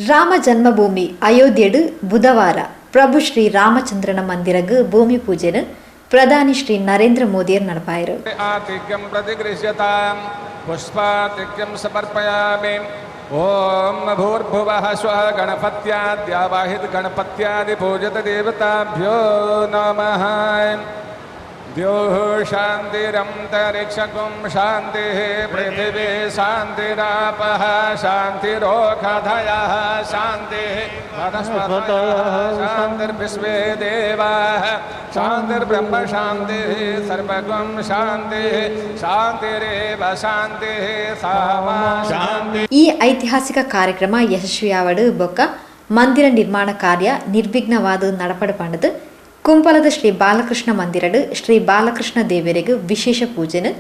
Rama ಜನ್ಮಭೂಮಿ ಅಯೋಧ್ಯೆಡು ಬುಧವಾರ ಪ್ರಭು ಶ್ರೀ ರಾಮಚಂದ್ರನ ಮಂದಿರಗ್ ಭೂಮಿ ಪೂಜೆನು ಪ್ರಧಾನಿ ಶ್ರೀ ನರೇಂದ್ರ ಮೋದಿಯರ್ ನಡಪಾಯರು. आतिथ्यं प्रतिगृह्यतां पुष्पातिथ्यं समर्पयामि. ॐ भूर्भुवः स्वः गणपत्याद्यावाहित गणपत्यादि पूजित देवताभ्यो नमः. द्योः शान्तिरन्तरिक्षगुं शान्तिः, पृथिवी शान्तिरापः शान्तिरोषधयः शान्तिः, वनस्पतयः शान्तिर्विश्वे देवाः शान्तिर्ब्रह्म शान्तिः, सर्वगुं शान्तिः, शान्तिरेव शान्तिः सामा शान्ति. ಈ ಐತಿಹಾಸಿಕ ಕಾರ್ಯಕ್ರಮ ಯಶಸ್ವಿಯಾವಡು ಬೊಕ್ಕ ಮಂದಿರ ನಿರ್ಮಾಣ ಕಾರ್ಯ ನಿರ್ವಿಘ್ನವಾದ ನಡಪಡು ಪಂಡದು ಕುಂಪಲದ ಶ್ರೀ ಬಾಲಕೃಷ್ಣ ಮಂದಿರಡು ಶ್ರೀ ಬಾಲಕೃಷ್ಣ ದೇವರಿಗೆ ವಿಶೇಷ ಪೂಜೆನು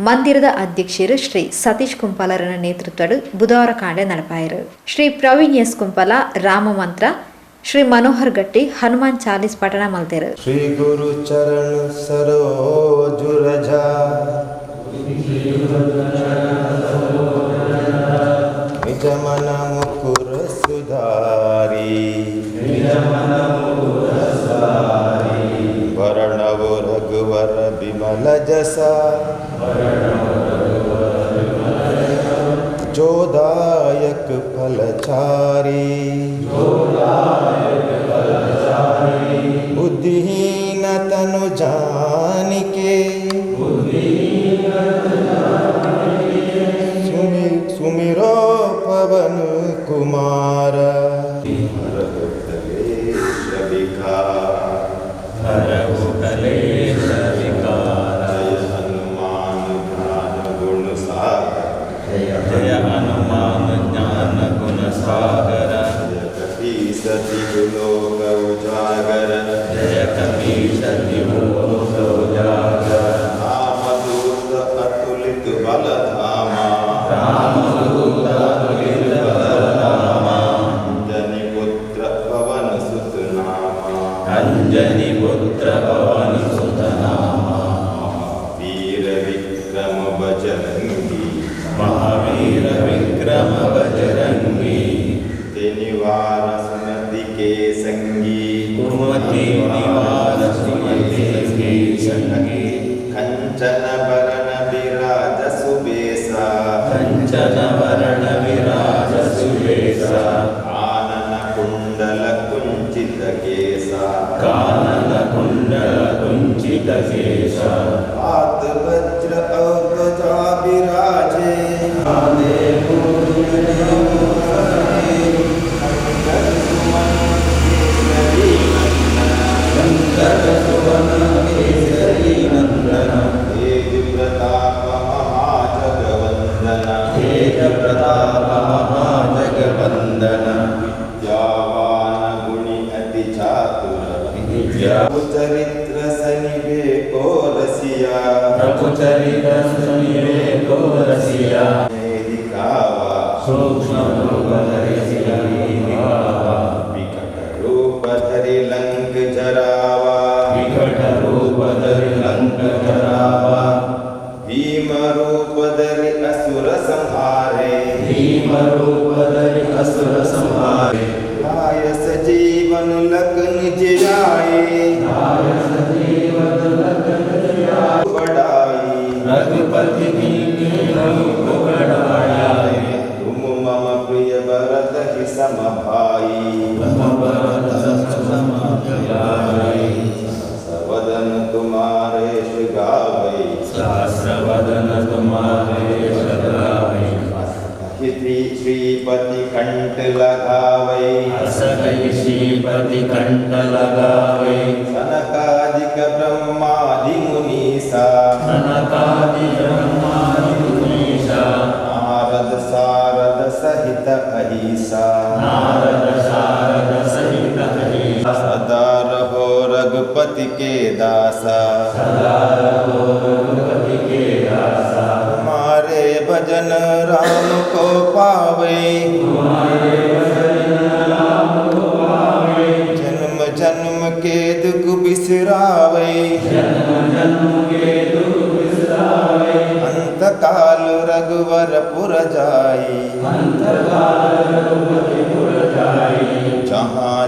ಮಂದಿರದ ಅಧ್ಯಕ್ಷರು ಶ್ರೀ ಸತೀಶ್ ಕುಂಪಲರನ ನೇತೃತ್ವಡು ಬುಧವಾರ ಕಾಂಡೆ ನಡಪಾಯರು. ಶ್ರೀ ಪ್ರವೀಣ್ ಎಸ್ ಕುಂಪಲ ರಾಮ ಮಂತ್ರ, ಶ್ರೀ ಮನೋಹರ್ ಗಟ್ಟಿ ಹನುಮಾನ್ ಚಾಲೀಸ್ ಪಠಣ ಮಲ್ತೆರು. श्री गुरु चरण सरोज रज, निज मन मुकुर सुधारी. बरनउँ रघुवर बिमल जस, जो दायक फल चारी. बुद्धिहीन तनु जानिके, सुमिरो पवन कुमार. हरहु कलेश विकार, हरहु कलेश विकार. जय हनुमान ज्ञान गुण सागर, जय जय हनुमान ज्ञान गुण सागर, जय कपीस तिहु लोक उजागर, जय कपीस तिहु लोक उजागर. रामदूत अतुलित बल धामा, रामदूत अतुलित बलधामा, अंजनी पुत्र पवन सुत नामा, अंजनी पुत्र पवन सुत नामा, महावीर विक्रम बजरंगी, महावीर विक्रम बजरंगी, निवार सुमति के संगी, कुमति निवार सुमति के संगी, कंचन बरन विराज सुबेसा, कंचन वरण विराज सुबेसा, कानन कुंडल कुंचित केसा, कानन कुंडल कुंचित केसा, हाथ वज्र और ध्वजा विराजे, शंकर सुवन केसरी नंदन, शंकर सुवन केसरी नंदन, तेज प्रताप महाजगवंदन, तेज प्रताप महाजगवंदन, विद्यावान गुणी अति चातुर, विद्या चरित्र सनिबे को रसिया, प्रभु चरित्र सुनिवे को रसिया, दिखावा, सूक्ष्म रूप धरि सियहि दिखावा, विकट रूप धरि लंक जरावा, विकट रूप धरि लंक जरावा, भीम रूप धरि असुर संहारे, भीम रूप धरि असुर संहारे, लाय सजीवन लखन जियाए, सजीवन लखन जियाए, बड़ाई, रघुपति कीन्ही बहुत बड़ाई, तुम मम प्रिय भरत ही सम भाई, तुम भरत सम भाई, वदन तुम्हारे यश गावै, सहस्र वदन तुम्हारे यश गावै, श्री श्रीपति कंठ लगावै, अस कहि श्रीपति कंठ लगावै, सनकादिक ब्रह्मादि मुनीसा, सनकादि ब्रह्मादि मुनीसा, नारद सारद सहित अहिसा, नारद सारद सहित अहिसा, सदा रहो रघुपति के दासा, सदा रहो रघुपति के दासा, तुम्हारे भजन राम को पावे, तुम्हारे भजन राम को पावे, जन्म जन्म के दुख बिसरावे, जन्म जन्म के दुख बिसरावे, अंत काल रघुवर पुर जाई, अंत काल रघुपति पुर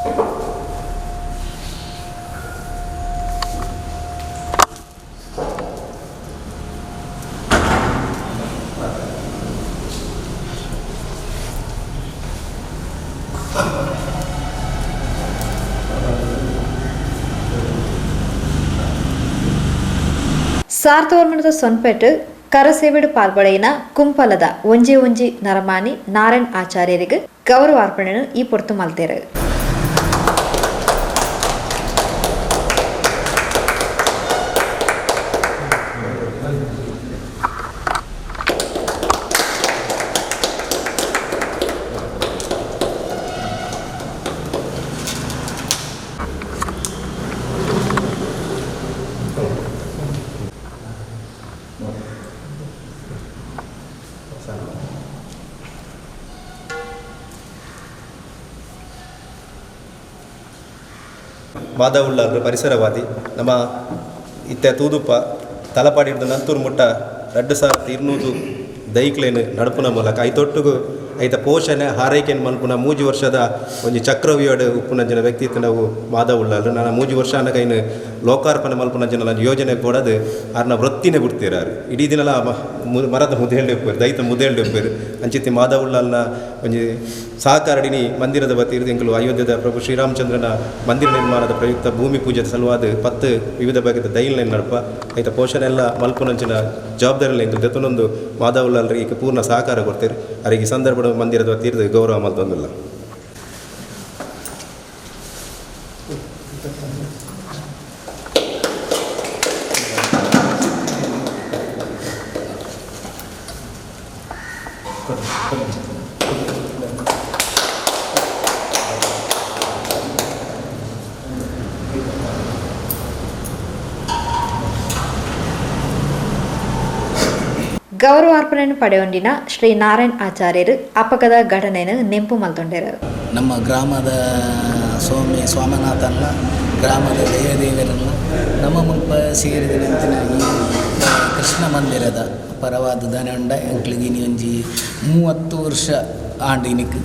ಸಾರ್ತವರ್ಮಣದ ಸೊನ್ಪೆಟ್ ಕರಸೇವೆಡು ಪಾಲ್ಪಡೆಯಿನ ಕುಂಪಲದ ಒಂಜೆ ಒಂಜಿ ನರಮಾನಿ ನಾರಾಯಣ್ ಆಚಾರ್ಯರಿಗೆ ಗೌರವಾರ್ಪಣೆಯನ್ನು ಈ ಪೊರ್ತು ಮಲ್ತೇರು. ಮಾಧವುಳ್ಳಾರು ಪರಿಸರವಾದಿ ನಮ್ಮ ಇತ್ತೆ ತೂದುಪ್ಪ ತಲಪಾಡಿಡ್ದು ನಂತೂರು ಮುಟ್ಟ 2200 ದೈಕ್ಲೇನು ನಡಪುನ ಮೂಲಕ ಐತೊಟ್ಟುಗು ಐತ ಪೋಷಣೆ ಹಾರೈಕೆಯನ್ನು ಮಲ್ಪುನ 3 ವರ್ಷದ ಒಂಜಿ ಚಕ್ರವ್ಯೂಹಡ್ ಉಪ್ಪುನ ಜನ ವ್ಯಕ್ತಿತ್ವ ನಾವು ಮಾಧವುಳ್ಳಾರು. ನಾನು 3 ವರ್ಷ ಅನ್ನಕೈನು ಲೋಕಾರ್ಪಣೆ ಮಲ್ಪುನ ಜನ ಯೋಜನೆ ಕೊಡೋದು ಆರ್ನ ವೃತ್ತಿನೇ ಬಿಡ್ತೀರಾರು. ಇಡೀ ದಿನಲ ಮರದ ಮುದೇಲ್ಡೆ ಉಪ್ಪೇರು ದೈತ ಮುದೇಲ್ಡೆ ಉಪ್ಪೇರು ಅಂಚಿತ್ತಿ ಮಾಧವುಳ್ಳಾಲ್ನ ಒಂಜಿ ಸಹಕಾರಡಿನಿ ಮಂದಿರದ ವತಿಯಿರ್ದು ಎಂಕುಲು ಅಯೋಧ್ಯದ ಪ್ರಭು ಶ್ರೀರಾಮಚಂದ್ರನ ಮಂದಿರ ನಿರ್ಮಾಣದ ಪ್ರಯುಕ್ತ ಭೂಮಿ ಪೂಜೆ ಸಲುವಾದ 10 ವಿವಿಧ ಬಗೆದ ದೈಲ್ನ ನಡಪ ಐತ ಪೋಷಣೆ ಎಲ್ಲ ಮಲ್ಪುನಂಚಿನ ಜವಾಬ್ದಾರಿ ಎಂಕುಲು ದೆತ್ತೊಂದು ಮಾಧವುಳ್ಳಾಲ್ರಿಗೆ ಈಗ ಪೂರ್ಣ ಸಹಕಾರ ಕೊಡ್ತೀರಿ. ಅವರಿಗೆ ಈ ಸಂದರ್ಭದ ಮಂದಿರದ ವತಿಯಿರ್ದು ಗೌರವ ಮಲ್ತೊಂದಿಲ್ಲ. ಗೌರವಾರ್ಪಣೆಯನ್ನು ಪಡೆಯೊಂಡಿನ ಶ್ರೀ ನಾರಾಯಣ್ ಆಚಾರ್ಯರು ಅಪಕದ ಘಟನೆಯನ್ನು ನೆಂಪು ಮಲ್ತೊಂಡರು. ನಮ್ಮ ಗ್ರಾಮದ ಸ್ವಾಮಿ ಸ್ವಾಮಿನಾಥನ್ನ ಗ್ರಾಮದ ದೇವದೇವರನ್ನ ನಮ್ಮ ಮುಲ್ಪ ಸೇರಿದ ನಂತಿನ ಈ ಕೃಷ್ಣ ಮಂದಿರದ ಪರವಾದ ದಾನಂಡ ಎಂಕ್ಲಿಗೆ ಇನಿ ಒಂಜಿ 30 ವರ್ಷ ಆಂಡ್ ಇನಿಕ್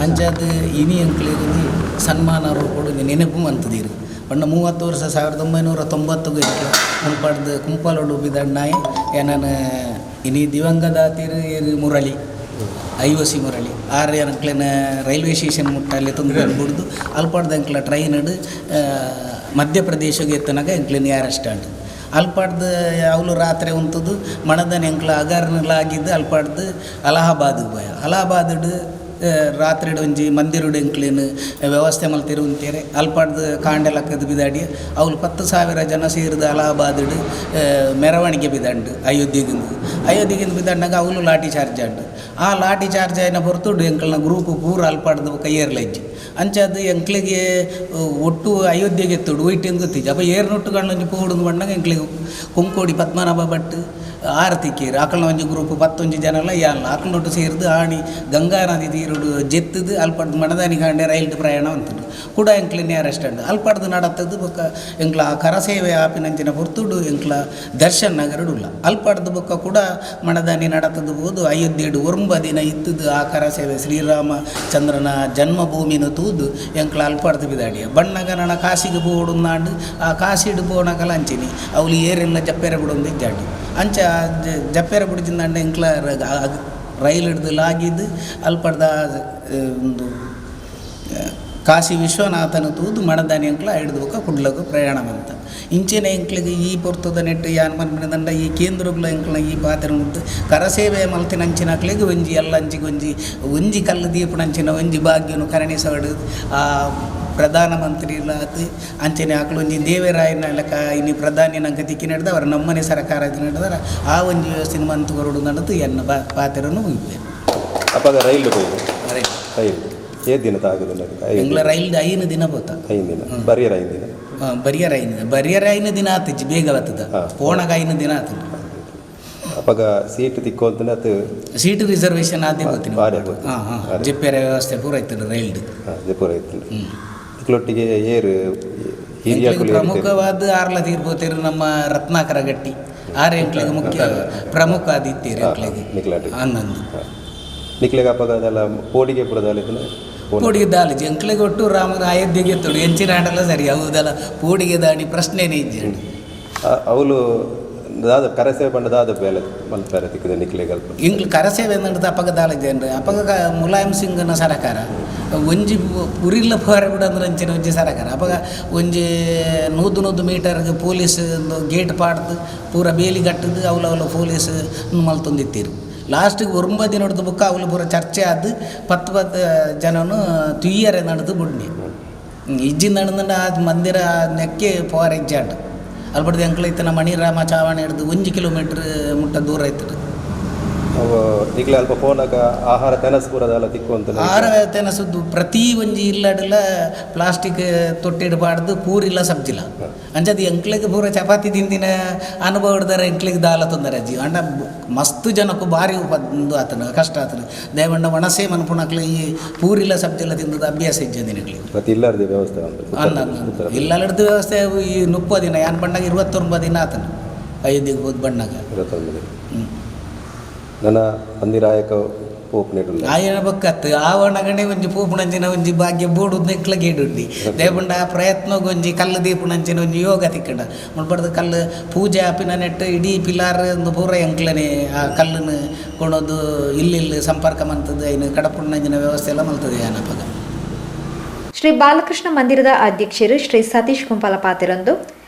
ಅಂಚಾದ ಇನಿ ಎಂಕ್ಲಿಗೆ ಒಂಜಿ ಸನ್ಮಾನ ರೂಪಡು ನೆನಪು ಮಂತದೀರು. ಪಂಡ 30 ವರ್ಷ 1990 ಎಂಕ್ಲು ಮುಲ್ಪಡ್ದು ಕುಂಪಾಲೋಡು ಬಿದಣ್ಣಾಯಿ ಏನಾನ ಇನಿ ದಿವಂಗದಾತಿರು ಮುರಳಿ ಐಒಸಿ ಮುರಳಿ ಆರು ಅಂಕ್ಲೆನ ರೈಲ್ವೆ ಸ್ಟೇಷನ್ ಮುಟ್ಟಲ್ಲಿ ತೊಂದರೆ ಬಿಡ್ದು ಅಲ್ಪಾಡ್ದ ಅಂಕ್ಲ ಟ್ರೈನ್ ಮಧ್ಯಪ್ರದೇಶಗೆ ಎತ್ತನಾಗ ಎಂಕ್ಲೆನ ಅರೆಸ್ಟ್ ಆಂಡ್ ಅಲ್ಪಾಡ್ದು ಅವಳು ರಾತ್ರಿ ಉಂಟದು ಮಣದನ ಎಂಕ್ಲ ಅಗರ್ನಲಾಗಿದ್ದು ಅಲ್ಪಾಡ್ದು ಅಲಹಾಬಾದ್ ಪೋಯ. ಅಲಹಾಬಾದ್ ರಾತ್ರಿ ಒಂಜಿ ಮಂದಿರುಡು ಎಂಕ್ಲೇನು ವ್ಯವಸ್ಥೆ ಮಲ್ತಿರು ಅಂತೀರೆ ಅಲ್ಪಾಡ್ದು ಕಾಂಡೆಲಕ್ಕದು ಬಿದಾಡಿ ಅವಳು 10,000 ಜನ ಸೇರಿದ ಅಲಹಾಬಾದ್ ಮೆರವಣಿಗೆ ಬಿದಂಡು ಅಯೋಧ್ಯೆಗಿಂದು. ಅಯೋಧ್ಯೆಗಿಂದು ಬಿದಂಡಾಗ ಅವಳು ಲಾಠಿ ಚಾರ್ಜ್ ಆಂಡು. ಆ ಲಾಠಿ ಚಾರ್ಜ್ ಆಯ್ನ ಹೊರತುಡು ಎಂಕ್ಲನ ಗ್ರೂಪ್ ಪೂರ ಅಲ್ಪಾಡ್ದು ಕೈಯೇರ್ಲಜ್ಜಿ ಅಂಚಾದ ಎಂಕ್ಲಿಗೆ ಒಟ್ಟು ಅಯೋಧ್ಯೆಗೆ ಎತ್ತುಡು ಒಯ್ಟೆಂದು ಗೊತ್ತಿಜ್ಜಿ. ಅಪ್ಪ ಏರ್ನೊಟ್ಟುಗಳನ್ನ ಪೋಡುಂದು ಬಂಡಾಗ ಎಂಕ್ಲಿಗೆ ಕೊಂಕೋಡಿ ಪದ್ಮನಾಭ ಭಟ್ ಆರತಿಕ್ಕೇರು ಆಕಲ್ನ ಒಂಜಿ ಗ್ರೂಪ್ 10 ಜನ ಎಲ್ಲ ಯಾಲ್ಲ ಆಕಲ್ನೊಟ್ಟು ಸೇರಿದು ಆಣಿ ಗಂಗಾ ನದಿ ತೀರುಡು ಜೆತ್ತದು ಅಲ್ಪಡ್ದು ಮಣದಾನಿ ಕಾಂಡೆ ರೈಲ್ಡು ಪ್ರಯಾಣ ಅಂತುಂಡು ಕೂಡ ಎಂಕ್ಲಿನ ಅರೆಸ್ಟ್ ಅಂಡು ಅಲ್ಪಡ್ದು ನಡತ್ತದು ಬೊಕ್ಕ ಎಂಕ್ಲ ಆ ಕರಸೇವೆ ಆಪಿನಂಚಿನ ಪೊರ್ತುಡು ಎಂಕ್ಲ ದರ್ಶನ್ ನಗರಡುಲ್ಲ ಅಲ್ಪಡ್ದು ಬೊಕ್ಕ ಕೂಡ ಮಣದಾನಿ ನಡತ್ತದು ಬೋದು ಅಯೋಧ್ಯೆಡು 9 ದಿನ ಇತ್ತದು ಆ ಕರಸೇವೆ ಶ್ರೀರಾಮ ಚಂದ್ರನ ಜನ್ಮಭೂಮಿನ ತೂದು ಎಂಕ್ಲ ಅಲ್ಪಡ್ದು ಬಿದಾಡಿಯ ಬಣ್ಣಗ ನಣ ಕಾಸಿಗೆ ಪೋಡುಂದಾಂಡು ಆ ಕಾಸಿಡು ಪೋಣಕಲ ಅಂಚಿನಿ ಅವಳು ಏರೆಲ್ಲ ಜಪ್ಪೆರೆ ಬಿಡೊಂದು ಇದ್ದಾಂಡು ಅಂಚ ಜಪ್ಪೆರೆ ಬಿಡಿದಿಂದಂಡ ಎಂಕ್ಲ ರೈಲ್ ಹಿಡ್ದು ಲಾಗಿದ್ದು ಅಲ್ಪಡ್ದ ಒಂದು ಕಾಶಿ ವಿಶ್ವನಾಥನ ತೂದು ಮಣದಾನಿ ಎಂಕ್ಲ ಹಿಡ್ದು ಬೊಕ್ಕ ಕುಡ್ಲಗು ಪ್ರಯಾಣ ಅಂತ ಇಂಚಿನ ಎಂಕ್ಲಿಗೆ ಈ ಪೊರ್ತದ ನೆಟ್ಟು ಯಾನ್ ಮನ್ಪಿನ ಈ ಕೇಂದ್ರಗಳ ಎಂಕ್ಲ ಈ ಪಾತ್ರ ಉಂಟು ಕರಸೇವೆ ಮಲ್ತಿನ ಅಂಚಿನಕ್ಲಿಗೆ ಒಂಜಿ ಎಲ್ಲ ಅಂಚಿಗೆ ಒಂಜಿ ಒಂಜಿ ಕಲ್ಲು ದೀಪನಂಚಿನ ಒಂಜಿ ಭಾಗ್ಯನು ಕರಣಿಸವಡು ಆ ಪ್ರಧಾನಮಂತ್ರಿ ಆತು ಅಂಚನೆ ಆಕಳು ಒಂಜಿ ದೇವರಾಯನ ಲೆಕ್ಕ ಇನ್ನು ಪ್ರಧಾನಿ ನಂಗೆ ತಿಕ್ಕಿ ನಡೆದ ಅವರ ನಮ್ಮನೆ ಸರ್ಕಾರ ನಡೆದಾರ ಆ ಒಂಜಿ ವ್ಯವಸ್ಥೆ ಮಂತು ಕೊರಡು ನಡೆದು ಎನ್ನ ಪಾತ್ರನು ಮುಗಿಪೆ. ಅಪ್ಪಾಗ ರೈಲು ರೈಲು ಏ ದಿನ ತಾಗುದು ಎಂಗ್ಲ ರೈಲ್ 5 ದಿನ ಪೋತ 5 ದಿನ ಬರಿಯರ 5 ದಿನ ಬರಿಯರ 5 ದಿನ ಬರಿಯರ 5 ದಿನ ಆತಿಜ್ಜಿ ಬೇಗ ಬರ್ತದ ಪೋಣಗ 5 ದಿನ ಆತದ. ಅಪ್ಪಾಗ ಸೀಟ್ ತಿಕ್ಕೋಂತನ ಅದು ಸೀಟ್ ರಿಸರ್ವೇಷನ್ ಆದೇ ಗೊತ್ತಿನ ಹಾಂ ಹಾಂ ಜಪ್ಪೆರ ವ್ಯವಸ್ಥೆ ಪೂರ ಇತ್ತು ರೈಲ್ದು ಜಪ್ಪುರ ಇತ್ತು ತಿಕ್ಲೊಟ್ಟಿಗೆ ಏರು ಪ್ರಮುಖವಾದ ಆರ್ಲ ತೀರ್ಬೋತೀರು ನಮ್ಮ ರತ್ನಾಕರ ಗಟ್ಟಿ ಆರ್ ಎಂಕ್ಲಿಗೆ ಮುಖ್ಯ ಪ್ರಮುಖ ಆದಿತ್ತೀರು ಎಂಕ್ಲಿಗೆ ಹನ್ನೊಂದು ನಿಕ್ಲೆಗೆ ಅಪ್ಪಾಗ ಅದೆಲ್ಲ ಪೋಡಿಗೆ ಪೂರ ಪೋಡಿಗೆ ದಾಲಿ ಎಂಕ್ಲೆಗ್ ಒಟ್ಟು ರಾಮನ ಅಯೋಧ್ಯೆಗೆ ಎತ್ತೋಡು ಎಂಚಿನ ಆಂಡಲ ಸರಿ ಹೌದಲ್ಲ ಪೋಡಿಗೆ ದಾಣಿ ಪ್ರಶ್ನೆನೇ ಇಜ್ಜಿ. ಅವಳು ದಾದ ಕರಸೇವೆ ಪಂಡ ದಾದ ಬೇಲೆ ಮಲ್ಪೆರೆ ತಿಕ್ಕುದೆ ನಿಕ್ಲೆಗ್ ಅಲ್ಪ ಎಂಕ್ಲು ಕರಸೇವೆ ಅಂದ್ ಅಪಗ ದಾಲ ಇಜ್ಜಂಡ್ ಅಪಗ ಮುಲಾಯಂ ಸಿಂಗ್ನ ಸರಕಾರ ಒಂಜಿ ಪುರಿಲ್ಲ ಪೋರೆ ಬಿಡಂದ್ರೆ ಅಂಚಿನ ಒಂಜಿ ಸರಕಾರ ಅಪಗ ಒಂಜಿ 100 ಮೀಟರ್ಗೆ ಪೊಲೀಸ್ ಗೇಟ್ ಪಾಡ್ದು ಪೂರ ಬೇಲಿ ಕಟ್ಟದು ಅವಲ ಅವಲ ಪೊಲೀಸ್ ಮಲ್ತೊಂದಿತ್ತೀರು. ಲಾಸ್ಟಿಗೆ ಒಂಬ ದಿನದ ಬುಕ್ಕ ಅವಳು ಪೂರ ಚರ್ಚೆ ಆದು 10 ಜನನು ತುಯ್ಯರೆ ನಡೆದು ಬುಡ್ನಿ ಇಜ್ಜಿ ನಡೆದ ಆ ಮಂದಿರ ನೆಕ್ಕೆ ಪೋರ ಇಜ್ಜಾಂಡು ಅಲ್ಬಡ್ದು ಎಂಕ್ಲ ಇತ್ತಿನ ಮಣಿರಾಮ ಚಾವಣಿ ಹಿಡ್ದು 1 ಕಿಲೋಮೀಟ್ರ್ ಮುಟ್ಟ ದೂರ ಇತ್ತು. ನಿಕ್ಲೆ ಅಲ್ಪ ಪೋನಾಗ ಆಹಾರ ತೆನಸು ಪೂರ ಅದೆಲ್ಲ ತಿಕ್ಕುವಂತ ಆಹಾರ ತೆನಸುದ್ದು ಪ್ರತಿ ಒಂಜಿ ಇಲ್ಲಡೆಲ್ಲ ಪ್ಲಾಸ್ಟಿಕ್ ತೊಟ್ಟಿ ಇಡಬಾರ್ದು ಪೂರಿಲ್ಲ ಸಬ್ಜಿಲ್ಲ ಅಂಚದು ಎಂಕ್ಲೆಗ್ ಪೂರ ಚಪಾತಿ ತಿಂದಿನ ಅನುಭವ ಹಿಡ್ದಾರೆ ಎಂಕ್ಲೆಗ್ ದಾಲ ತೊಂದರೆ ಅಜ್ಜಿ ಅಂಡ ಮಸ್ತ್ ಜನಕ್ಕೂ ಭಾರಿ ಉಪಂದು ಆತನ ಕಷ್ಟ ಆತನ ದೇವಣ್ಣ ಒಣಸೆ ಮನ್ಪುಣಕ್ಲೆ ಈ ಪೂರಿಲ್ಲ ಸಬ್ಜಿಲ್ಲ ತಿಂದದ ಅಭ್ಯಾಸ ಇಜ್ಜ ದಿನಗಳಿಗೆ ಪ್ರತಿ ಇಲ್ಲಾರ್ದೆ ವ್ಯವಸ್ಥೆ ಅಲ್ಲ ಇಲ್ಲದ ವ್ಯವಸ್ಥೆ ಈ 30 ದಿನ ಯಾನ್ ಬಣ್ಣಾಗ 29 ದಿನ ಆತನ ಅಯೋಧ್ಯೆಗೆ ಹೋದ ಬಣ್ಣಾಗ 29 ದಿನ ನನ್ನ ಮಂದಿರಾಯಕ ಪೋಪುನೇಟುಲ್ಲ ಆಯನ ಬೊಕ್ಕತ್ತು ಆವಣಗಣೆ ಒಂಜಿ ಪೋಪುಣಂಚಿನ ಒಂಜಿ ಭಾಗ್ಯ ಬೋಡು ನೆಕ್ಲ ಗೇಡುಂಡಿ ದೇಪುಂಡ ಆ ಪ್ರಯತ್ನಗ್ ಒಂಜಿ ಕಲ್ಲು ದೀಪುಣಂಚಿನ ಒಂಜಿ ಯೋಗ ತಿಕ್ಕಂಡ ಮುಲ್ಪಡ್ದು ಕಲ್ಲು ಪೂಜೆ ಆಪಿನ ನೆಟ್ಟು ಇಡೀ ಪಿಲಾರ್ ಒಂದು ಪೂರ ಎಂಕ್ಲನೆ ಆ ಕಲ್ಲನ್ನು ಕೊಡೋದು ಇಲ್ಲಿ ಸಂಪರ್ಕ ಮಂತದ್ದು ಐನು ಕಡಪುಣ್ಣಂಚಿನ ವ್ಯವಸ್ಥೆ ಎಲ್ಲ ಮಲ್ತದೆ ಏನಪ್ಪಗ. ಶ್ರೀ ಬಾಲಕೃಷ್ಣ ಮಂದಿರದ ಅಧ್ಯಕ್ಷರು ಶ್ರೀ ಸತೀಶ್ ಕುಂಪಲ ಪಾತಿರಂದು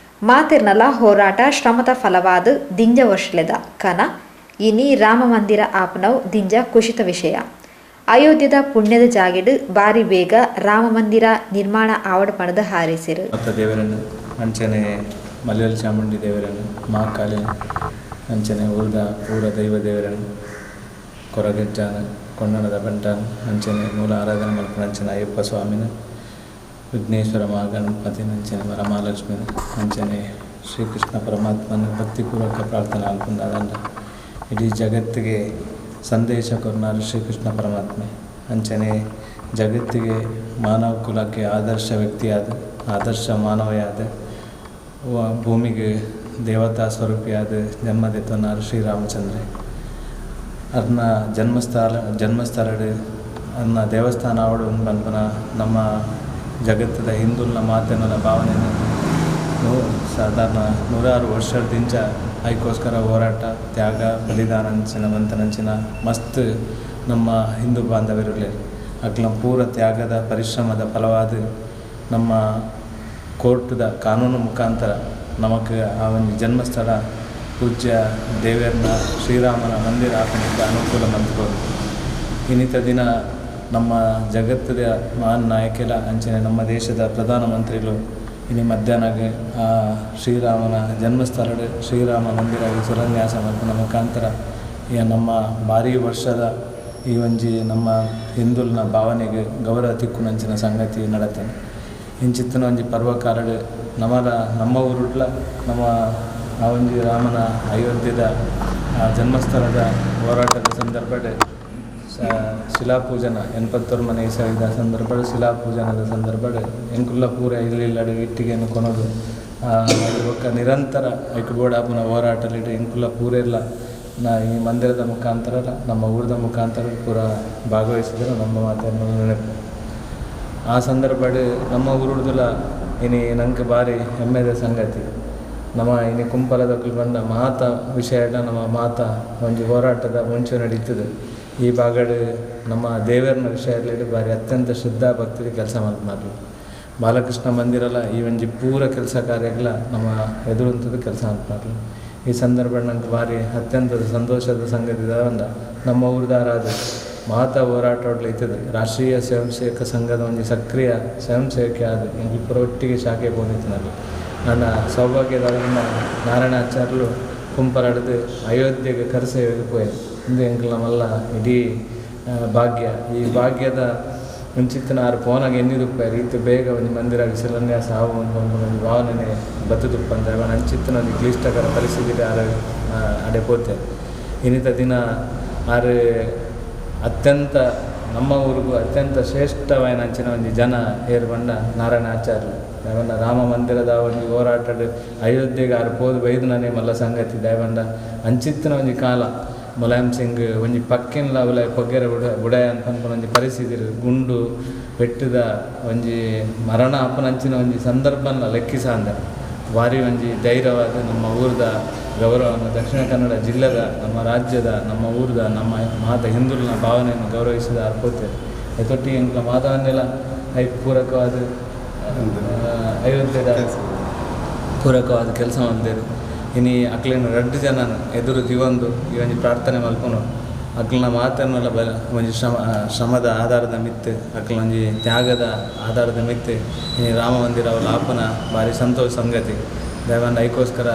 ಮಾತಿರ್ನಲ ಹೋರಾಟ ಶ್ರಮದ ಫಲವಾದ ದಿಂಜ ವರ್ಷಲೆದ ಕನ ಇನಿ ರಾಮ ಮಂದಿರ ಆಪನವು ದಿಂಜ ಕುಶಿತ ವಿಷಯ. ಅಯೋಧ್ಯದ ಪುಣ್ಯದ ಜಾಗೆಡು ಬಾರಿ ಬೇಗ ರಾಮ ಮಂದಿರ ನಿರ್ಮಾಣ ಆವಡ ಪಣದ ಹಾರೈಸಿರು. ಮತ್ತ ದೇವರನ್ನು ಅಂಚನೆ ಮಲೆಯಲ್ಲಿ ಚಾಮುಂಡಿ ದೇವರನ್ನು ಮಹಾಕಾಳಿ ಅಂಚನೆ ಊರದ ಊರ ದೈವ ದೇವರನ್ನು ಕೊರಗಜ್ಜಾನ ಕೊಂಡಣದ ಬಂಟಾನ ಅಂಚನೆ ಮೂಲ ಆರಾಧನೆ ಮಲ್ಪನ ಅಂಚನೆ ಅಯ್ಯಪ್ಪ ಸ್ವಾಮಿನ ವಿಘ್ನೇಶ್ವರ ಮಹಾಗಣಪತಿನ ಅಂಚನೆ ವರಮಹಾಲಕ್ಷ್ಮಿನ ಅಂಚನೆ ಶ್ರೀಕೃಷ್ಣ ಪರಮಾತ್ಮನ ಭಕ್ತಿಪೂರ್ವಕ ಪ್ರಾರ್ಥನೆ ಅಲ್ಪುಂದಾದಂಡ ಇಡೀ ಜಗತ್ತಿಗೆ ಸಂದೇಶ ಕೊರ್ನಾರು ಶ್ರೀಕೃಷ್ಣ ಪರಮಾತ್ಮೆ ಅಂಚನೆ ಜಗತ್ತಿಗೆ ಮಾನವ ಕುಲಕ್ಕೆ ಆದರ್ಶ ವ್ಯಕ್ತಿಯಾದ ಆದರ್ಶ ಮಾನವಯಾದ ಭೂಮಿಗೆ ದೇವತಾ ಸ್ವರೂಪಿಯಾದ ಜನ್ಮದೆತ್ತನಾರು ಶ್ರೀರಾಮಚಂದ್ರೆ ಅದನ್ನ ಜನ್ಮಸ್ಥಳ ಅದನ್ನ ದೇವಸ್ಥಾನ ಅವಡು ಬಂದ್ಪನ ನಮ್ಮ ಜಗತ್ತದ ಹಿಂದುಲ್ನ ಮಾತೆನ್ನುವ ಭಾವನೆಯನ್ನು ಸಾಧಾರಣ 100 ವರ್ಷದಿಂಚ ಅದಕ್ಕೋಸ್ಕರ ಹೋರಾಟ ತ್ಯಾಗ ಬಲಿದಾನ ಅಂಚಿನ ಮಂತನಂಚಿನ ಮಸ್ತ್ ನಮ್ಮ ಹಿಂದೂ ಬಾಂಧವರಲ್ಲಿ ಅಕ್ಲ ಪೂರ ತ್ಯಾಗದ ಪರಿಶ್ರಮದ ಫಲವಾದ ನಮ್ಮ ಕೋರ್ಟದ ಕಾನೂನು ಮುಖಾಂತರ ನಮಗೆ ಆ ಒಂದು ಜನ್ಮಸ್ಥಳ ಪೂಜ್ಯ ದೇವರನ್ನ ಶ್ರೀರಾಮನ ಮಂದಿರ ಹಾಕಲಿಕ್ಕೆ ಅನುಕೂಲ ಮಂತ್ಕೊಂಡು ಇನ್ನಿತ ದಿನ ನಮ್ಮ ಜಗತ್ತದ ಮಹಾನ್ ನಾಯಕೆಲ್ಲ ಅಂಚನೆ ನಮ್ಮ ದೇಶದ ಪ್ರಧಾನಮಂತ್ರಿಗಳು ಇನ್ನು ಮಧ್ಯಾಹ್ನಗೆ ಆ ಶ್ರೀರಾಮನ ಜನ್ಮಸ್ಥಳ ಶ್ರೀರಾಮ ಮಂದಿರ ಶಿಲಾನ್ಯಾಸ ಮತ್ತು ಮುಖಾಂತರ ಈ ನಮ್ಮ ಭಾರೀ ವರ್ಷದ ಈ ಒಂಜಿ ನಮ್ಮ ಹಿಂದುಲ್ನ ಭಾವನೆಗೆ ಗೌರವ ತಿಕ್ಕುನಂಚಿನ ಸಂಗತಿ ನಡತೇನೆ. ಇಂಚಿತ್ತಿನ ಒಂಜಿ ಪರ್ವಕಾಲಡ್ ನಮಲ ನಮ್ಮ ಊರುಡ್ಲ ನಮ್ಮ ಆ ಒಂಜಿ ರಾಮನ ಅಯೋಧ್ಯೆದ ಆ ಜನ್ಮಸ್ಥಳದ ಹೋರಾಟದ ಸಂದರ್ಭಡ್ ಶಿಲಾಪೂಜನ 89 ಇಸವಿದ ಸಂದರ್ಭಡ್ ಶಿಲಾಪೂಜನದ ಸಂದರ್ಭಡ್ ಎಂಕುಲ್ಲ ಪೂರ ಇಲ್ಲಿಲ್ಲಡು ಇಟ್ಟಿಗೆಯನ್ನು ಕೊನೋದು ಬೊಕ್ಕ ನಿರಂತರ ಐಕುಬೋಡಾಪುನ ಹೋರಾಟಲಿಡು ಎಂಕುಲ್ಲ ಪೂರೆಲ್ಲ ನಾ ಈ ಮಂದಿರದ ಮುಖಾಂತರ ನಮ್ಮ ಊರದ ಮುಖಾಂತರ ಪೂರ ಭಾಗವಹಿಸಿದ್ರು ನಮ್ಮ ಮಾತನ್ನು ನೆನಪು. ಆ ಸಂದರ್ಭಡ್ ನಮ್ಮ ಊರುಡುದಲ ಇನಿ ನಂಗೆ ಭಾರಿ ಹೆಮ್ಮೆದ ಸಂಗತಿ ನಮ್ಮ ಇನಿ ಕುಂಪಲದ ಬಂದ ಮಾತ ವಿಷಯ ನಮ್ಮ ಮಾತ ಒಂಜಿ ಹೋರಾಟದ ಮುಂಚೆ ನಡೀತದೆ. ಈ ಭಾಗಡ್ ನಮ್ಮ ದೇವರನ ವಿಷಯದಲ್ಲಿ ಭಾರಿ ಅತ್ಯಂತ ಶ್ರದ್ಧಾ ಭಕ್ತಿ ಕೆಲಸ ಮಾಡ್ಲು ಬಾಲಕೃಷ್ಣ ಮಂದಿರಲ್ಲ ಈ ಒಂಜಿ ಪೂರ ಕೆಲಸ ಕಾರ್ಯಗಳ ನಮ್ಮ ಎದುರುಂಥದ್ದು ಕೆಲಸ ಮಾಡ್ಲು. ಈ ಸಂದರ್ಭ ನಂಗೆ ಭಾರಿ ಅತ್ಯಂತ ಸಂತೋಷದ ಸಂಗತಿ ಅಂದ ನಮ್ಮ ಊರ್ದಾರಾದ ಮಾತಾ ಹೋರಾಟ ಇರ್ತದೆ ರಾಷ್ಟ್ರೀಯ ಸ್ವಯಂ ಸೇವಕ ಸಂಘದ ಒಂದು ಸಕ್ರಿಯ ಸ್ವಯಂ ಸೇವಕಿ ಆದ ಎಂಕ್ ಒಟ್ಟಿಗೆ ಶಾಖೆ ಪೋನಿತ್ತಿನಲ್ಲಿ ನನ್ನ ಸೌಭಾಗ್ಯದ ನಾರಾಯಣ ಆಚಾರ್ಯರು ಕುಂಪಲಾಡದು ಅಯೋಧ್ಯೆಗೆ ಕರಸೇವೆಗೆ ಪೋಯೆರ್. ಇಂದು ಎಂಕ್ಲ ಮಲ್ಲ ಇಡೀ ಭಾಗ್ಯ. ಈ ಭಾಗ್ಯದ ಮುಂಚಿತ್ತಿನ ಆರು ಪೋನಾಗ ಎನ್ನಿದುಪ್ಪಾರು ಇತ್ತು ಬೇಗ ಒಂದು ಮಂದಿರ ಶಿಲಾನ್ಯಾಸ ಆವು ಒಂದು ಭಾವನೆ ಬತ್ತದುಪ್ಪ ಅಂತ ಅವನ ಅಂಚಿತ್ತಿನ ಒಂದು ಕ್ಲಿಷ್ಟಕರ ಪರಿಸ್ಥಿತಿ ಆರು ಅಡೆ ಪೋತೆ. ಇನ್ನಿತ ದಿನ ಆರು ಅತ್ಯಂತ ನಮ್ಮ ಊರಿಗೂ ಅತ್ಯಂತ ಶ್ರೇಷ್ಠವಾದ ಅಂಚಿನ ಒಂದು ಜನ ಏರು ಬಂಡ ನಾರಾಯಣ ಆಚಾರ್ಯರು. ದಯವಂಡ ರಾಮ ಮಂದಿರದ ಒಂದು ಹೋರಾಟದ ಅಯೋಧ್ಯೆಗೆ ಆರು ಪೋದು ಬೈದು ನಾನೇ ಮಲ್ಲ ಸಂಗತಿ ದಯವಂಡ ಅಂಚಿತ್ತಿನ ಒಂಜಿ ಕಾಲ ಮುಲಾಯಂ ಸಿಂಗ್ ಒಂಜಿ ಪಕ್ಕಿನ ಅವಲ ಪೊಗ್ಗೆರೆ ಬುಡ ಬುಡಾಯ ಅಂತ ಅನ್ಕೊಂಡು ಒಂಜಿ ಪರಿಸ್ಥಿತಿ ಗುಂಡು ಪೆಟ್ಟದ ಒಂಜಿ ಮರಣ ಅಪನಂಚಿನ ಒಂಜಿ ಸಂದರ್ಭನ ಲೆಕ್ಕಿಸಾಂದೆ ಭಾರಿ ಒಂಜಿ ಧೈರ್ಯವಾದ ನಮ್ಮ ಊರದ ಗೌರವವನ್ನು ದಕ್ಷಿಣ ಕನ್ನಡ ಜಿಲ್ಲೆದ ನಮ್ಮ ರಾಜ್ಯದ ನಮ್ಮ ಊರದ ನಮ್ಮ ಮಾತ ಹಿಂದುಳಿನ ಭಾವನೆಯನ್ನು ಗೌರವಿಸಿದ ಅರ್ಪೋತೆ ಎತ್ತೊಟ್ಟಿಗೆ ಎಂಕ್ಲ ಮಾತವನ್ನೆಲ್ಲ ಐಕ್ ಪೂರಕವಾದ ಅಯೋಧ್ಯೆದ ಪೂರಕವಾದ ಕೆಲಸ ಮಲ್ದೇರು ಇನಿ ಅಕ್ಲಿನ ರಡ್ಡು ಜನ ಎದುರು ಜೀವಂದು ಈ ಒಂಜಿ ಪ್ರಾರ್ಥನೆ ಮಲ್ಪನು ಅಕ್ಲಿನ ಮಾತನ್ನೆಲ್ಲ ಬಲ ಒಂಜಿ ಶ್ರಮದ ಆಧಾರದ ಮಿತ್ತು ಅಕ್ಲಿನ ಒಂಜಿ ತ್ಯಾಗದ ಆಧಾರದ ಮಿತ್ತು ಇನಿ ರಾಮ ಮಂದಿರ ಅವರ ಆಪನ ಭಾರಿ ಸಂತೋಷ ಸಂಗತಿ. ದೇವಂಡ ಐಕೋಸ್ಕರ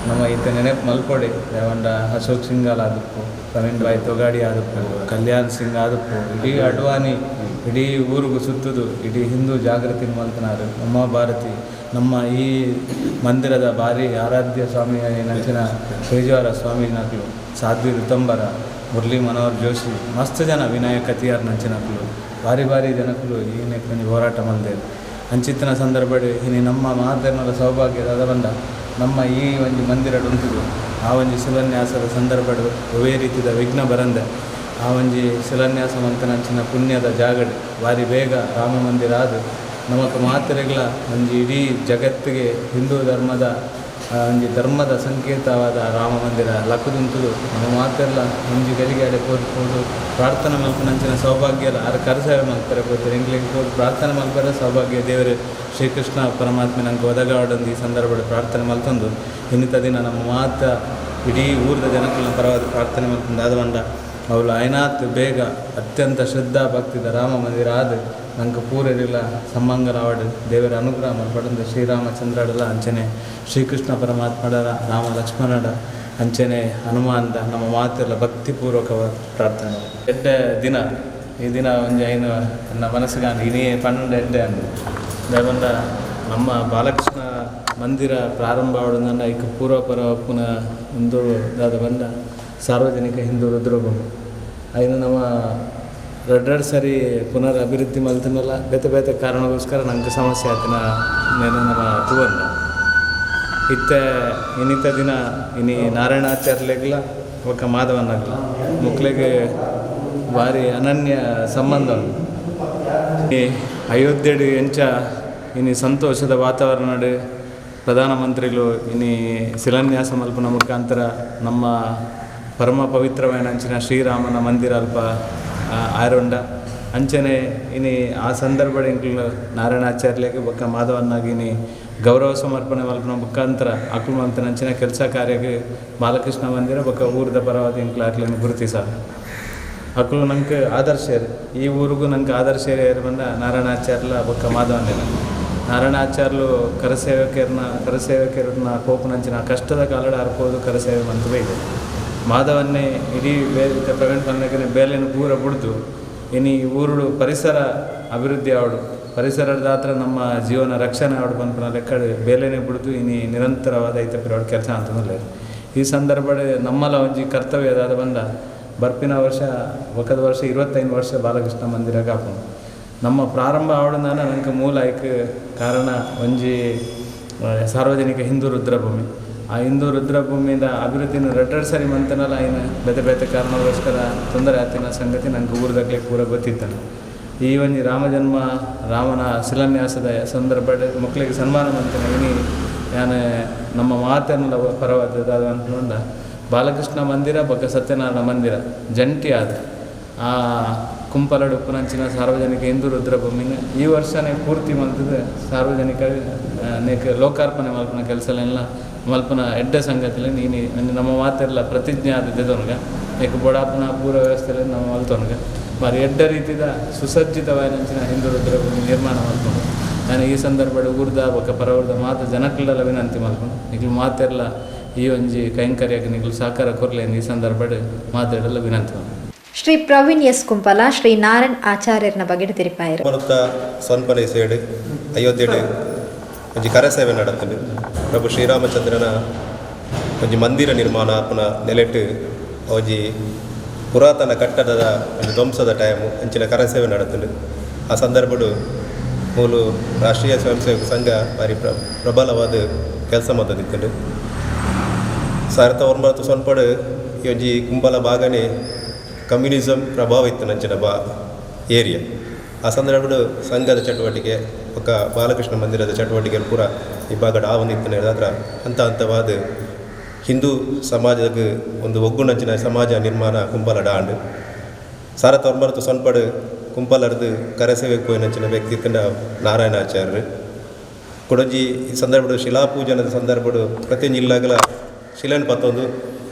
ನಮ್ಮ ಈತ ನೆನಪು ಮಲ್ಪೊಡಿ. ದೇವಂಡ ಅಶೋಕ್ ಸಿಂಗಾಲ್ ಆದಪ್ಪು, ಪ್ರವೀಣ್ ಬಾಯ್ ತೊಗಾಡಿ ಆದಪ್ಪು, ಕಲ್ಯಾಣ್ ಸಿಂಗ್ ಆದಪ್ಪು, ಇಡೀ ಅಡ್ವಾಣಿ ಇಡೀ ಊರಿಗೂ ಸುತ್ತದು ಇಡೀ ಹಿಂದೂ ಜಾಗೃತಿ ಮಲ್ತನಾರು. ಉಮಾ ಭಾರತಿ ನಮ್ಮ ಈ ಮಂದಿರದ ಭಾರಿ ಆರಾಧ್ಯ ಸ್ವಾಮಿ ನಂಚಿನ ಪೇಜಾವರ ಸ್ವಾಮಿ ನಕಲು, ಸಾಧ್ವಿ ಋತಂಬರ, ಮುರಳಿ ಮನೋಹರ್ ಜೋಶಿ, ಮಸ್ತ್ ಜನ ವಿನಾಯಕ ಕತಿಯಾರ್ ನಂಚಿನಕಲು ಭಾರಿ ಭಾರಿ ಜನಕಲು ಈ ನೆಕ್ಕಂಜಿ ಹೋರಾಟ ಮಲ್ದೇರು. ಅಂಚಿತ್ತಿನ ಸಂದರ್ಭ ಇನಿ ನಮ್ಮ ಮಾತೆರ್ನಲ ಸೌಭಾಗ್ಯದ ಬಂದ ನಮ್ಮ ಈ ಒಂಜಿ ಮಂದಿರ ಉಂಟುದು ಆ ಒಂಜಿ ಶಿಲಾನ್ಯಾಸದ ಸಂದರ್ಭ ಒವೇ ರೀತಿಯ ವಿಘ್ನ ಬರಂದೆ ಆ ಒಂಜಿ ಶಿಲಾನ್ಯಾಸ ಮಂತನಂಚಿನ ಪುಣ್ಯದ ಜಾಗಡ್ ಭಾರಿ ಬೇಗ ರಾಮ ಮಂದಿರ ಆದು ನಮಕ್ ಮಾತೆರೆಗ್ಲ ಒಂಜಿ ಇಡೀ ಜಗತ್ತಿಗೆ ಹಿಂದೂ ಧರ್ಮದ ಒಂಜಿ ಧರ್ಮದ ಸಂಕೇತವಾದ ರಾಮ ಮಂದಿರ ಲಕ್ಕುದುಂತುದು ನಮ್ಮ ಮಾತೆಲ್ಲ ಒಂಜಿ ಗಲಿಗೆ ಪೋದು ಪ್ರಾರ್ಥನೆ ಮಲ್ಪನಂಚಿನ ಸೌಭಾಗ್ಯ ಆರು ಕರಸೇವೆ ಮಲ್ಪರೆ ಪೋತಾರೆ ಎಂಗ್ಲಿಗೆ ಪೋದು ಪ್ರಾರ್ಥನೆ ಮಲ್ಪರೆ ಸೌಭಾಗ್ಯ ದೇವರು ಶ್ರೀಕೃಷ್ಣ ಪರಮಾತ್ಮ ನಂಗೆ ಒದಗಾಡೊಂದು ಈ ಸಂದರ್ಭದ ಪ್ರಾರ್ಥನೆ ಮಲ್ತೊಂದು ಇನ್ನಿತ ದಿನ ನಮ್ಮ ಮಾತ ಇಡೀ ಊರದ ಜನಕ್ಕಳ ಪರವಾದ ಪ್ರಾರ್ಥನೆ ಮಲ್ತೊಂದು ಆದವಂಡ ಅವಳು ಐನಾತ್ ಬೇಗ ಅತ್ಯಂತ ಶ್ರದ್ಧಾ ಭಕ್ತಿದ ರಾಮ ಮಂದಿರ ಆದ ನಂಗೆ ಪೂರೆಲ್ಲ ಸಮ್ಮಂಗರಾವಡು ದೇವರ ಅನುಗ್ರಹ ಮಲ್ಪಡಂದು ಶ್ರೀರಾಮಚಂದ್ರಡಲ ಅಂಚನೆ ಶ್ರೀಕೃಷ್ಣ ಪರಮಾತ್ಮಡರ ರಾಮ ಲಕ್ಷ್ಮಣಡ ಅಂಚನೆ ಹನುಮಾನದ ನಮ್ಮ ಮಾತೆಲ್ಲ ಭಕ್ತಿಪೂರ್ವಕವಾದ ಪ್ರಾರ್ಥನೆ. ಎಡ್ಡೆ ದಿನ ಈ ದಿನ ಒಂಜಿ ಐನು ನನ್ನ ಮನಸ್ಸಿಗಾಂಡು ಇನಿ 12 ಎಡ್ಡೆ ಅಂದು ದೇವಂಡ ನಮ್ಮ ಬಾಲಕೃಷ್ಣ ಮಂದಿರ ಪ್ರಾರಂಭ ಆವಡಂದ ಐಕ್ ಪೂರ್ವಪರ ಪುನಃ ಒಂದು ದಾದ ಬಂದ ಸಾರ್ವಜನಿಕ ಹಿಂದೂ ರುದ್ರಭೂಮಿ ಐನು ನಮ್ಮ ರಡ್ರಡ್ ಸರಿ ಪುನರ್ ಅಭಿವೃದ್ಧಿ ಮಲ್ತನಲ್ಲ ಬೇತೆ ಬೇತೆ ಕಾರಣಗೋಸ್ಕರ ನಂಗೆ ಸಮಸ್ಯೆ ಆಯ್ತಿನ నేను ನಮ್ಮ ತೂವನ್ನ ಇತ್ತೆ ಇನ್ನಿತ ದಿನ ಇನಿ ನಾರಾಯಣಾಚಾರ್ಯಲೆಗ್ಲ ಒಕ್ಕ ಮಾಧವನಾಗ್ಲ ಮಕ್ಕಳಿಗೆ ಭಾರಿ ಅನನ್ಯ ಸಂಬಂಧ. ಈ ಅಯೋಧ್ಯೆಡು ಎಂಚ ಇನಿ ಸಂತೋಷದ ವಾತಾವರಣ ಪ್ರಧಾನಮಂತ್ರಿಗಳು ಇನಿ ಶಿಲಾನ್ಯಾಸ ಮಲ್ಪನ ಮುಖಾಂತರ ನಮ್ಮ ಪರಮ ಪವಿತ್ರವಾದ ಅಂಚಿನ ಶ್ರೀರಾಮನ ಮಂದಿರ ಅಲ್ಪ ಆರೋಂಡ ಅಂಚನೆ ಇನಿ ಆ ಸಂದರ್ಭ ಎಂಕ್ಲು ನಾರಾಯಣಾಚಾರ್ಯಗೆ ಬೊಕ್ಕ ಮಾಧವನ್ನಾಗಿ ಇನಿ ಗೌರವ ಸಮರ್ಪಣೆ ಮಲ್ಪನ ಮುಖಾಂತರ ಅಕ್ಲು ಮಂತನ ಅಂಚಿನ ಕೆಲಸ ಕಾರ್ಯಕ್ಕೆ ಬಾಲಕೃಷ್ಣ ಮಂದಿರ ಬೊಕ್ಕ ಊರದ ಪರವಾದ ಎಂಕ್ಲು ಅಕ್ಲನ್ನು ಗುರುತಿಸ ಅಕ್ಲು ನಂಗೆ ಆದರ್ಶ ಈ ಊರಿಗೂ ನಂಗೆ ಆದರ್ಶ ಬಂದ ನಾರಾಯಣಾಚಾರ್ಯಲ ಬೊಕ್ಕ ಮಾಧವನ್ನೆಲ್ಲ. ನಾರಾಯಣಾಚಾರ್ಯಲು ಕರಸೇವಕರನ್ನ ಕೋಪನಂಚಿನ ಕಷ್ಟದ ಕಾಲಡ ಅರ್ಪೋದು ಕರಸೇವೆ ಮಂತು ಬೈದೆ. ಮಾಧವನ್ನೇ ಇಡೀ ಬೇರೆ ಪ್ರವೀಣ್ ಪನ್ನಕನೆ ಬೇಲೆಯನ್ನು ಪೂರ ಬುಡ್ದು ಇನಿ ಊರುಡು ಪರಿಸರ ಅಭಿವೃದ್ಧಿ ಆವಡು ಪರಿಸರದ ಹತ್ರ ನಮ್ಮ ಜೀವನ ರಕ್ಷಣೆ ಆವಡು ಪನ್ಪುನ ಲೆಕ್ಕಡು ಬೇಲೆನೇ ಬುಡ್ದು ಇನಿ ನಿರಂತರವಾದ ಐತ ಪಿರವಾಡು ಕೆಲಸ ಅಂತಂದ್ರೆ ಈ ಸಂದರ್ಭ ನಮ್ಮಲ ಒಂಜಿ ಕರ್ತವ್ಯ ಅದಾದ ಬಂದ ಬರ್ಪಿನ ವರ್ಷ ಒಕ್ಕದ ವರ್ಷ 25 ವರ್ಷ ಬಾಲಕೃಷ್ಣ ಮಂದಿರ ಕಾಪುನು ನಮ್ಮ ಪ್ರಾರಂಭ ಆವಡಂದಾನ ನಂಗೆ ಮೂಲ ಐಕ್ ಕಾರಣ ಒಂಜಿ ಸಾರ್ವಜನಿಕ ಹಿಂದೂ ರುದ್ರಭೂಮಿ. ಆ ಹಿಂದೂ ರುದ್ರಭೂಮಿಯಿಂದ ಅಭಿವೃದ್ಧಿನ ರಡ್ರಡ್ ಸರಿ ಮಂತನಲ್ಲ ಏನು ಬೇತೆ ಬೇತೆ ಕಾರಣಗೋಸ್ಕರ ತೊಂದರೆ ಆತಿನ ಸಂಗತಿ ನಂಗೆ ಊರದಾಗಲೇ ಪೂರ ಗೊತ್ತಿತ್ತಾನೆ. ಈ ಒಂಜಿ ರಾಮಜನ್ಮ ರಾಮನ ಶಿಲಾನ್ಯಾಸದ ಸಂದರ್ಭ ಮಕ್ಕಳಿಗೆ ಸನ್ಮಾನ ಮಂತನ ಇನಿ ಯಾನೆ ನಮ್ಮ ಮಾತನ್ನೆಲ್ಲ ಪರವಾದ ಅಂತಂದ ಬಾಲಕೃಷ್ಣ ಮಂದಿರ ಬೊಕ್ಕ ಸತ್ಯನಾರಾಯಣ ಮಂದಿರ ಜಂಟಿ ಆದ ಆ ಕುಂಪಲಡು ಉಪ್ಪುನಂಚಿನ ಸಾರ್ವಜನಿಕ ಹಿಂದೂ ರುದ್ರಭೂಮಿನ ಈ ವರ್ಷನೇ ಪೂರ್ತಿ ಮಲ್ತದೆ ಸಾರ್ವಜನಿಕ ಲೋಕಾರ್ಪಣೆ ಮಲ್ಪನ ಕೆಲಸಲೆಲ್ಲ ಮಲ್ಪನ ಎಡ್ಡೆ ಸಂಗತಿಲೆ ನೀನು ನಮ್ಮ ಮಾತೆಲ್ಲ ಪ್ರತಿಜ್ಞೆ ಆದದ್ದೊನ್ಗ ಏಕ ಬೊಡಾಪನ ಪೂರ್ವ ವ್ಯವಸ್ಥೆಯಲ್ಲಿ ನಮ್ಮ ಮಲ್ತೊನ್ಗ ಬಾರಿ ಎಡ್ಡೆ ರೀತಿಯ ಸುಸಜ್ಜಿತವಾದ ಹಿಂದೂ ರುದ್ರಭೂಮಿ ನಿರ್ಮಾಣ ಮಲ್ಕೊಂಡು ನಾನು ಈ ಸಂದರ್ಭ ಊರ್ದ ಬೊಕ್ಕ ಪರವೂರ್ದ ಮಾತು ಜನಕ್ಲೆಲ್ಲ ವಿನಂತಿ ಮಲ್ಕೊಂಡು ನಿಗ್ಲು ಮಾತೆಲ್ಲ ಈ ಒಂಜಿ ಕೈಂಕರ್ಯಕ್ಕೆ ನಿಗ್ಲು ಸಹಕಾರ ಕೊರ್ಲೇನು ಈ ಸಂದರ್ಭ ಮಾತೆಲ್ಲ ವಿನಂತಿ. ಶ್ರೀ ಪ್ರವೀಣ್ ಎಸ್ ಕುಂಪಲ ಶ್ರೀ ನಾರಾಯಣ್ ಆಚಾರ್ಯರನ ಬಗ್ಗೆ ತಿಳಿಪಾಯರು. ಸೊನ್ಪನೆ ಸೇಡು ಅಯೋಧ್ಯೆಡು ಒಂಜಿ ಕರಸೇವೆ ನಡತ್ಂಡ್ ಪ್ರಭು ಶ್ರೀರಾಮಚಂದ್ರನ ಒಂಜಿ ಮಂದಿರ ನಿರ್ಮಾಣ ಆಪುನ ನೆಲೆಟ್ ಒಂಜಿ ಪುರಾತನ ಕಟ್ಟಡದ ಒಂಜಿ ಧ್ವಂಸದ ಟೈಮು ಅಂಚಿನ ಕರಸೇವೆ ನಡತ್ಂಡ್. ಆ ಸಂದರ್ಭಡು ಮೂಲು ರಾಷ್ಟ್ರೀಯ ಸ್ವಯಂ ಸೇವಕ ಸಂಘ ಭಾರಿ ಪ್ರಬಲವಾದ ಕೆಲಸ ಮದ್ದದಿತ್ತಂಡು. 1909 ಸೊನ್ಪಡು ಈ ಒಂಜಿ ಕುಂಬಲ ಭಾಗನೇ ಕಮ್ಯುನಿಸಮ್ ಪ್ರಭಾವ ಇತ್ತು ನಂಚಿನ ಬಾ ಏರಿಯಾ. ಆ ಸಂದರ್ಭಡು ಸಂಘದ ಚಟುವಟಿಕೆ ಬೊಕ್ಕ ಬಾಲಕೃಷ್ಣ ಮಂದಿರದ ಚಟುವಟಿಕೆ ಪೂರ ಈ ಭಾಗಡ್ ಆವೊಂದಿತ್ತಿನ ಅದ್ರ ಹಂತ ಹಂತವಾದ ಹಿಂದೂ ಸಮಾಜದ ಒಂದು ಒಗ್ಗುಣಂಚಿನ ಸಮಾಜ ನಿರ್ಮಾಣ ಕುಂಬಲಡ ಆಂಡ್. 19 ಸೊನ್ಪಡು ಕುಂಪಲರ್ದು ಕರಸೇವೆಗೆ ಪೋಯಿನಂಚಿನ ವ್ಯಕ್ತಿ ಇತ್ತಿನ ನಾರಾಯಣಾಚಾರ್ಯರು. ಕೊಡೊಂಜಿ ಈ ಸಂದರ್ಭಡು ಶಿಲಾಪೂಜನದ ಸಂದರ್ಭಡು ಪ್ರತಿಯೊಂಜಿ ಇಲ್ಲಾಗಲ ಶಿಲೆಯನ್ನು ಪತ್ತೊಂದು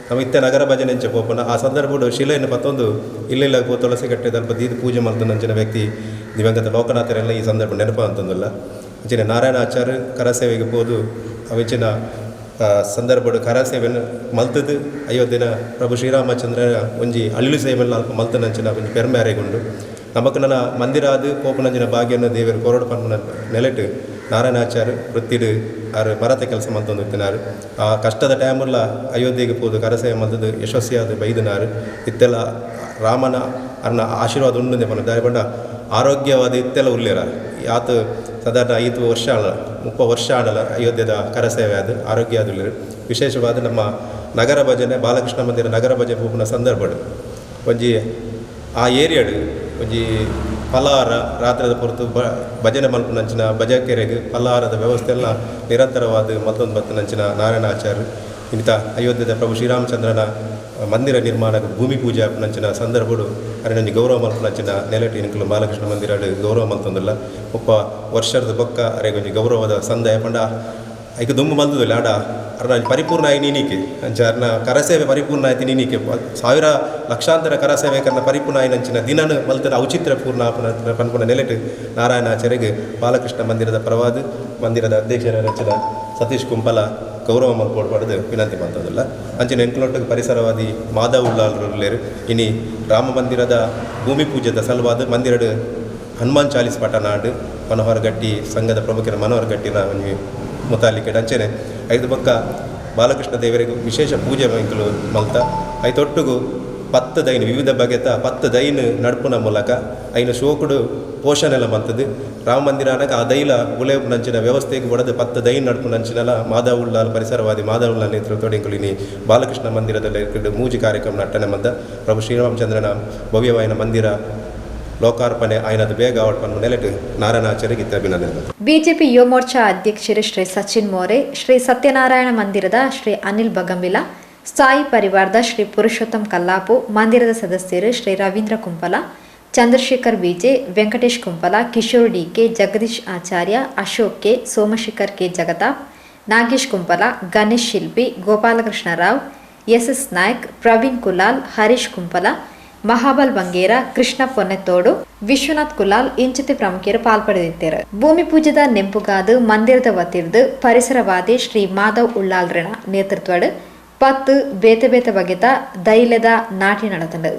ನಮ್ಮ ಇತ್ತೆ ನಗರ ಭಜನೆ ಅಂಚ ಪೋಪುನ ಆ ಸಂದರ್ಭಡು ಶಿಲೆಯನ್ನು ಪತ್ತೊಂದು ಇಲ್ಲ ಪೋ ತುಳಸಿ ಕಟ್ಟೆ ದಲ್ಪ ದೀದ್ ಪೂಜೆ ಮಲ್ತನಂಚಿನ ವ್ಯಕ್ತಿ ದಿವಂಗತ ಲೋಕನಾಥರೆಲ್ಲ ಈ ಸಂದರ್ಭ ನೆನಪು ಅಂತಂದಿಲ್ಲ. ಅಂಚಿನ ನಾರಾಯಣಾಚಾರ್ಯ ಕರಸೇವೆಗೆ ಪೋದು ಅವಿಂಚಿನ ಸಂದರ್ಭಡು ಕರಸೇವೆಯನ್ನು ಮಲ್ತದು ಅಯೋಧ್ಯೆನ ಪ್ರಭು ಶ್ರೀರಾಮಚಂದ್ರ ಒಂಜಿ ಅಳ್ಳು ಸೇವೆಲ್ಲ ಅಲ್ಪ ಮಲ್ತನಂಚಿನ ಒಂಜಿ ಪೆರ್ಮ್ಯಾರೆಗುಂಡು. ನಮಕ್ ನನ್ನ ಮಂದಿರ ಆದ್ ಪೋಪುನಂಚಿನ ಭಾಗ್ಯನ ದೇವರು ಕೊರಡು ಪನ್ಪುನ ನೆಲೆಟ್ ನಾರಾಯಣಾಚಾರ್ಯ ವೃತ್ತಿಡು ಆರು ಮರತ ಕೆಲಸ ಮಲ್ತೊಂದು ಇತ್ತಿನಾರು. ಆ ಕಷ್ಟದ ಟೈಮುಲ್ಲ ಅಯೋಧ್ಯೆಗೆ ಪೋದು ಕರಸೇವೆ ಮಲ್ತದು ಯಶಸ್ವಿಯಾದ ಬೈದನಾರು. ಇತ್ತೆಲ್ಲ ರಾಮನ ಅರ್ನ ಆಶೀರ್ವಾದ ಉಂಡು ಪನ್ಪ ದಾರಿ ಪಂಡ ಆರೋಗ್ಯವಾದ ಇತ್ತೆಲ್ಲ ಉಲ್ಲೇರ ಆತ ಸಾಧಾರಣ 5 ವರ್ಷ ಆಡಲ 30 ವರ್ಷ ಆಡಲ ಅಯೋಧ್ಯೆದ ಕರಸೇವೆ ಅದು ಆರೋಗ್ಯ ಆದುಲ್ಲೇರು. ವಿಶೇಷವಾದ ನಮ್ಮ ನಗರ ಭಜನೆ ಬಾಲಕೃಷ್ಣ ಮಂದಿರ ನಗರ ಭಜನೆ ಪೋಪುನ ಸಂದರ್ಭಡು ಒಂಜಿ ಆ ಏರಿಯಾಡು ಒಂಜಿ ಫಲಾಹಾರ ರಾತ್ರಿದ ಪೊರ್ತು ಭಜನೆ ಮಲ್ಪುನಂಚಿನ ಭಜಕೆರೆಗ್ ಫಲಾಹಾರದ ವ್ಯವಸ್ಥೆ ಎಲ್ಲ ನಿರಂತರವಾದ ಮಲ್ತೊಂದು ಬತ್ತನಂಚಿನ ನಾರಾಯಣಾಚಾರ್ಯ ಇನ್ನಿತ ಅಯೋಧ್ಯೆದ ಪ್ರಭು ಶ್ರೀರಾಮಚಂದ್ರನ ಮಂದಿರ ನಿರ್ಮಾಣಕ್ಕೆ ಭೂಮಿ ಪೂಜೆ ಆಪುನಂಚಿನ ಸಂದರ್ಭಡು ಅರೆನೊಂಜಿ ಗೌರವ ಮಲ್ಪುನಂಚಿನ ನೆಲೆಟ್ ಇನ್ಕುಲು ಬಾಲಕೃಷ್ಣ ಮಂದಿರಡ್ ಗೌರವ ಮಲ್ತೊಂದುಲ್ಲ. 30 ವರ್ಷದ ಬೊಕ್ಕ ಅರೆಗೊಂಜಿ ಗೌರವದ ಸಂದಾಯ ಪಂಡ ಐಕ್ ದುಂಬು ಮಲ್ತುದಿಲ್ಲ ಆಡ ಅರ್ನ ಪರಿಪೂರ್ಣ ಆಯಿ ನೀನಿಕೆ ಅಂಚ ಅರ್ನ ಕರಸೇವೆ ಪರಿಪೂರ್ಣ ಆಯ್ತು ನೀನಿಕೆ ಸಾವಿರ ಲಕ್ಷಾಂತರ ಕರಸೇವೆ ಕರ್ನ ಪರಿಪೂರ್ಣ ಆಯಿನಂಚಿನ ದಿನನ ಮಲ್ತನ ಔಚಿತ್ಯ ಪೂರ್ಣ ಆಪುನ ಪನ್ಪುನ ನೆಲೆಟ್ ನಾರಾಯಣಾಚಾರ್ಯಗ್ ಬಾಲಕೃಷ್ಣ ಮಂದಿರದ ಪರವಾದ ಮಂದಿರದ ಅಧ್ಯಕ್ಷರ ರಚಿನ ಸತೀಶ್ ಕುಂಪಲ ಗೌರವ ಮಲ್ಪೊಡು ಪಡೆದು ವಿನಂತಿ ಮಲ್ತೊಂದುಲ್ಲ. ಅಂಚಿನ ಎಂಕ್ಲೊಟ್ಟಿಗೆ ಪರಿಸರವಾದಿ ಮಾಧವ್ ಉಳ್ಳಾಲ್ರು ಇನಿ ರಾಮ ಮಂದಿರದ ಭೂಮಿ ಪೂಜೆದ ಸಲುವಾದ ಮಂದಿರಡ್ ಹನುಮಾನ್ ಚಾಲೀಸ್ ಪಠನಾಡು ಮನೋಹರ್ ಗಟ್ಟಿ ಸಂಘದ ಪ್ರಮುಖರ ಮನೋಹರ್ ಗಟ್ಟಿನ ಒಂಜಿ ಮುತಾಲಿಕೆಡ್ ಅಂಚನೆ ಐದು ಬೊಕ್ಕ ಬಾಲಕೃಷ್ಣ ದೇವರಿಗೆ ವಿಶೇಷ ಪೂಜೆ ಎಂಕುಲು ಮಲ್ತ ಐತೊಟ್ಟುಗು 10 ದೈನ್ ವಿವಿಧ ಬಗೆತ 10 ದೈನ್ ನಡ್ಪುನ ಮೂಲಕ ಐನ ಶೋಕುಡು ಪೋಷಣೆಲ್ಲ ಮಲ್ತದು ರಾಮ ಮಂದಿರ ಅನಗ ಆ ದೈಲ ಉಲೇಪುನಂಚಿನ ವ್ಯವಸ್ಥೆಗೆ ಬಡದು 10 ದೈನ್ ನಡ್ಪುನಂಚಿನಲ ಮಾಧವ ಉಳ್ಳಾಲ್ ಪರಿಸರವಾದಿ ಮಾಧವ ಉಳ್ಳಾಲ್ ನೇತೃತ್ವದ ಎಂಕುಲು ಇನಿ ಬಾಲಕೃಷ್ಣ ಮಂದಿರದಲ್ಲಿ ಮೂಜಿ ಕಾರ್ಯಕ್ರಮ ನಟ್ಟನೆ ಮದ್ದ ಪ್ರಭು ಶ್ರೀರಾಮಚಂದ್ರನ ಭವ್ಯವಾಯಿನ ಮಂದಿರ ಲೋಕಾರ್ಪಣೆ ಆಯ್ನದ ಬೇಗ ಅವಟ್ ಪನ್ಪು ನೆಲೆಟ್ ನಾರಾಯಣಾಚಾರ್ಯಗೆ ಅಭಿನಂದನೆ. ಬಿಜೆಪಿ ಯುವ ಮೋರ್ಚಾ ಅಧ್ಯಕ್ಷರು ಶ್ರೀ ಸಚಿನ್ ಮೋರೆ, ಶ್ರೀ ಸತ್ಯನಾರಾಯಣ ಮಂದಿರದ ಶ್ರೀ ಅನಿಲ್ ಬಗಂಬಿಲ, ಸಾಯಿ ಪರಿವಾರದ ಶ್ರೀ ಪುರುಷೋತ್ತಮ್ ಕಲ್ಲಾಪು, ಮಂದಿರದ ಸದಸ್ಯರು Shri Ravindra Kumpala, Chandrashekar BJ, Venkatesh Kumpala, Kishore DK, Jagadish Acharya, Ashok K, Somashekar K Jagtap, Nagesh Kumpala, Ganesh Shilpi, Gopalakrishna Rao, SS Naik, Praveen Kulal, Harish Kumpala, Mahabal Bangera, Krishna Ponnethodu, Vishwanath Kulal ಇಂಚಿತಿ ಪ್ರಮುಖರು ಪಾಲ್ಪಡೆದಿದ್ದಾರೆ. ಭೂಮಿ ಪೂಜೆದ ನೆಂಪುಗಾದು ಮಂದಿರದ ವತಿರ್ದು ಪರಿಸರವಾದಿ ಶ್ರೀ ಮಾಧವ್ ಉಳ್ಳಾಲ್ರನ ನೇತೃತ್ವಡ್ 10 ಬೇತೆ ಬೇತೆ ಬಗೆತ ದೈಲೆದ ನಾಟಿ ನಡೆತಂಡು.